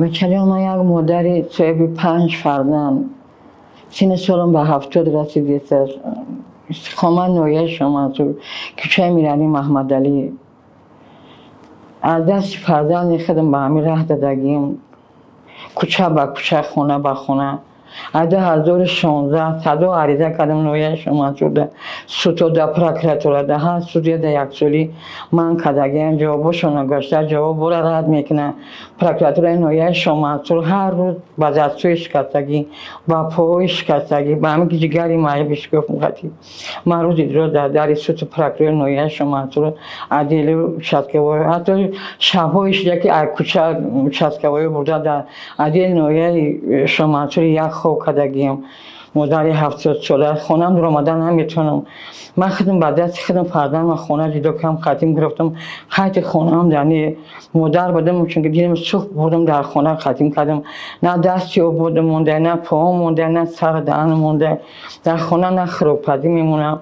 Бачаҷон, ман як модари соҳиби 5 фарзанд, синни солам ба 70 расидааст. Истиқомат ноҳияи Шоҳмансур, кӯчаи Миралӣ Маҳмадалӣ. Аз дасти фарзанди худам ба ҳамин раҳ дадагим, кӯча ба кӯча, хона ба хона. Аз 2016 садо ариза кардам ноҳияи Шоҳмансурда, судода, прокуратурада, ҳар судяда яксолӣ ман кардагиам, ҷавобошона гашта, ҷавобора рад мекунад. Прокуратураи ноҳияи Шоҳмансур ҳар рӯз ба дастҳои шикастагӣ, ба поҳои шикастагӣ, ба ҳамин ҷигари маъюб шикофт қатӣ. Ман рӯзи дурӯз дар дари суди прокурори ноҳияи Шоҳмансур, отдели участковой, ҳатто шабҳои шуда ки аз кӯча участковой бурда дар отдели ноҳияи Шоҳмансур як хоб кардагиам. Модари 70сола, хонам дуромада наметавонам. Ман худам ба дасти худам фарзандам хона ҷудо кардам, қатим гирифтам. Қайти хонаам дар модар будам, чунки дилам сӯхт, бурдам дар хона қатим кардам. На дасти об бурда монда, на поҳо монда, на сар даҳан монда. Дар хона на хӯрокпазӣ мемонам,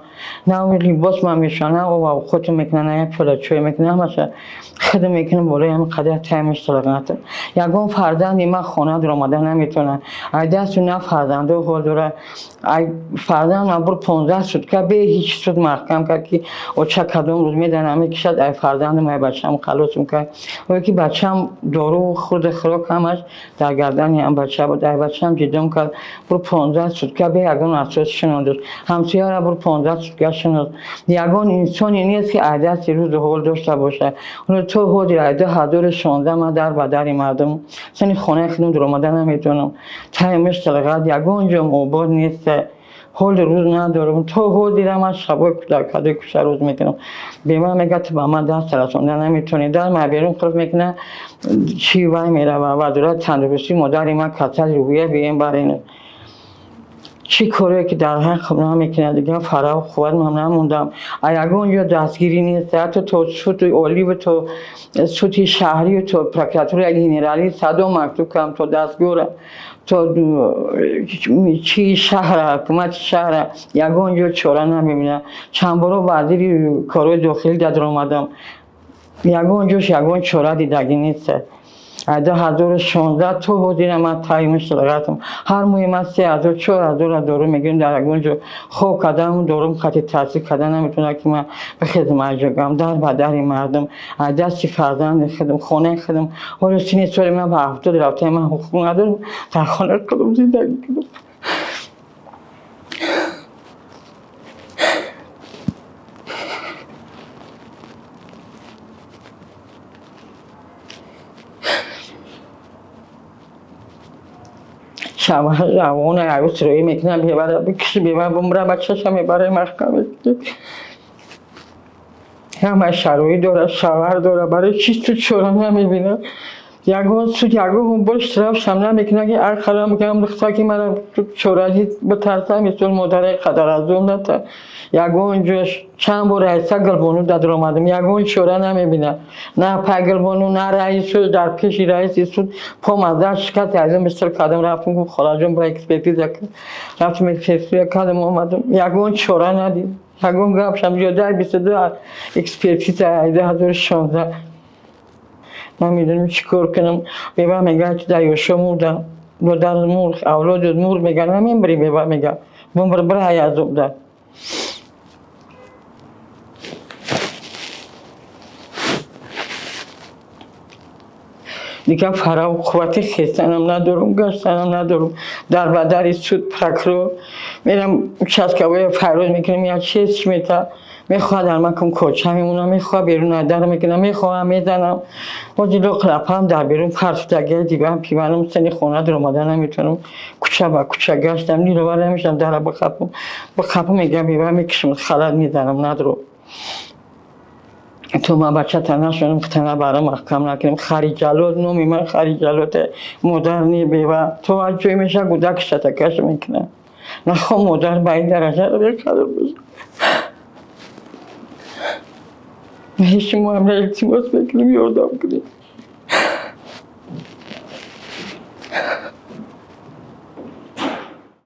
на либос ман мешӯям, на об авқотро мекунам, на як пиёла чой мекунам, ҳамаша худам мекунам. Болои ҳамин қадар таймаш салоқатам. Ягон фарзанди ман хона дуромада наметавонад. Ай дасту на фарзандо ҳол дора. Ай фарзандам бур 15 сутка бе ҳеҷ суд маҳкам кард ки оча кадом рӯз меданам мекишад. Ай фарзандам, ай бачаам халосм кард. Ое ки бачаам дору хӯрда, хӯрок ҳамаш дар гардани ҳам бача буд. Ай бачаам ҷидом кард, бур 15 сутка бе ягон асос шинонд. Ҳамсояра бур 15 сутка шинонд. Ягон инсоне нест ки ай дасти рӯзу ҳол дошта бошад. То ҳозир ай 2016 ман дар ба дари мардум, сани хонаи худам дуромада наметавонам. Таймаш талғат, ягон ҷом обод нест, ҳоли рӯз надорам. То ҳозира ман шабои кӯдаккадаи кӯча рӯз мекунам. Бемор мегӯяд, ту ба ман даст расонда наметавонӣ. Дар ма берун қулф мекунад, чӣ вай мерава. Вазорати тандурустӣ модари ман касали рӯҳия бием барин. Чӣ корое ки дар ҳаққам намекунад, дигар фараву қувват ман намондам. А ягон ҷо дастгирӣ нест, ҳатто то суди оливу то суди шаҳрию то прокуратураи генералӣ садо мактуб кардам, то дастгоҳра, то чи шаҳра, ҳукумати шаҳра, ягон ҷо чора намебинам. Чанд боро вазири корҳои дохилӣ даромадам, ягон ҷош ягон чора дидагӣ нест. Аз 2016 то ҳозира ман таймаш лағатам. Ҳар моҳи ман 3000, 4000 дору мегирам. Дар ягон ҷо хоб кардам, дорум қати таъсир карда наметавонад ки ман бихезам аз ҷогам. Дар ба дари мардум, аз дасти фарзанди худам, хонаи худам. Ҳоло синни соли ман ба 70 рафта, ман ҳуқуқ надорам дар хонаи худам зиндагӣ кунам. Шавҳар равона арӯс рӯӣ мекунад, бевара бикуши, бева бумра, бачаша мебара маҳкам мекунад. Ҳама шароит дорад, шавҳар дорад, барои чӣ суд чора намебинад? Ягон суд ягон бор штрафшам намекунад ки ақаллан бигӯям духтар ки мара чора дид битарсам, мисол модари қадаразом ната. Ягон ҷош чанд бор раиса Гулбону даромадам, ягон чора намебинад. На пай Гулбону, на раису, дар пеши раиси суд пом аз даст шикаст, аз он бистар кардам, рафтам, гуфт холаҷон бира экспертиза кун. Рафтам экспертиза кардам, омадам, ягон чора надид. Ягон гапшам зиёдаи 22 экспертиза 2016. Ман медонам чӣ кор кунам. Бева мегӯяд ки дар ёшо мурдам, модар мурд, авлодот мурд, мегӯяд намемирӣ, бева мегӯяд бумр, бира азобда. Дигар фараву қуввати хестанам надорам, гаштанам надорам. Дар ба дари суд, прокурор мерам, участковая фарёд мекунам, як чиз мета мехоҳад дар ман кун коча мемонам, мехоҳад берун аз дар мекунам, мехоҳам мезанам. Ҳозир лоқлапам дар берун партудагия диван пиванам, сани хона дуромада наметавонам. Кӯча ба кӯча гаштам, нилова намешавам, дара бихапам, бихапам, мегӯям бева мекушам, халат мезанам, надро. То ман бачата нашонам, хитана барам маҳкам накунам. Хариҷалот номи ман Хариҷалот, модар не, бева. То аз ҷое меша гудакшата каш мекунам. Нахоҳ модар ба ин дараҷа бекадр бошад. Шумо ҳам илтимос мекунем, ёрдам кунед.